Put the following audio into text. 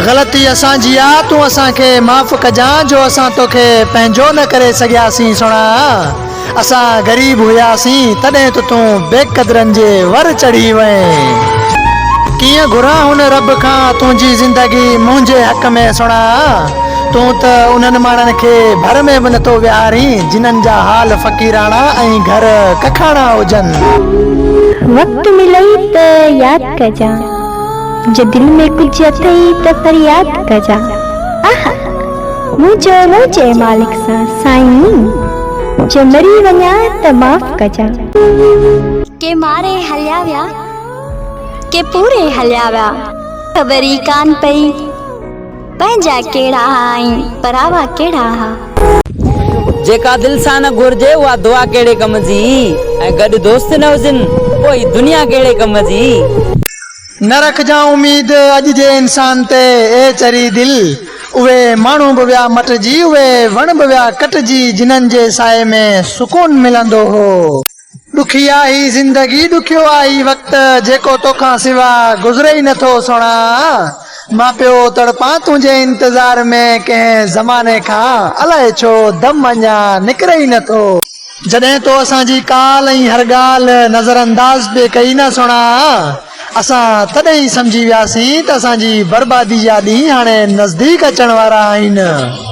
غلطي اسان جي آ تون اسان کي معاف ڪجان جو اسان توکي پنهنجو نه ڪري سگهياسين سهڻا اسان غريب هياسين تڏهن ته تون بي قدرن جي ور چڙهي وئين. ڪيئن گهران هن رب کان تنهنجي زندگي منهنجي حق ۾ سهڻا تون ته انهن ماڻهن کي ڀر ۾ به نٿو ويهارين جنن جا حال فقيراڻا ۽ گهر ڪکاڻا هجن. وقت ملئي ته ياد ڪجان. جي دل ۾ ڪجهه اٿئي ته فرياد ڪجان. آها! مون چيو منهنجي مالڪ سان سائين! جي مري وڃان ته معاف ڪجان. ڪي ماري هليا ويا، ڪي پوري هليا ويا. خبر ئي ڪانه پئي پنهنجا ڪهڙا ها ۽ پراوا ڪهڙا ها. جيڪا دل سان نه گهرجي اها دعا ڪهڙي ڪم جي ۽ گڏ دوست نه هجن پوء هي دنيا ڪهڙي ڪم جي. نه رکجان اميد اڄ جي انسان تي اي چري دل اهي ماڻهو به ويا مٽجي اهي وڻ به ويا ڪٽجي جنن جي سائي ۾ سڪون ملندو هو. ڏکي آ هي زندگي ڏکيو آ هي وقت جيڪو توکان سوا گذري ئي نٿو سهڻا مان پيو تڙپان تنهنجي انتظار ۾ ڪنهن زماني کان الائي ڇو دم اڃا نڪري ئي نٿو. جڏهن تو اسان جي ڪال ۽ هر ڳالهه نظر انداز پئي ڪئي نه سهڻا اسان تڏهن ئي سمجهي وياسين ته اسان جي بربادي جا ڏينهن هاڻي نزديڪ اچڻ وارا آهن.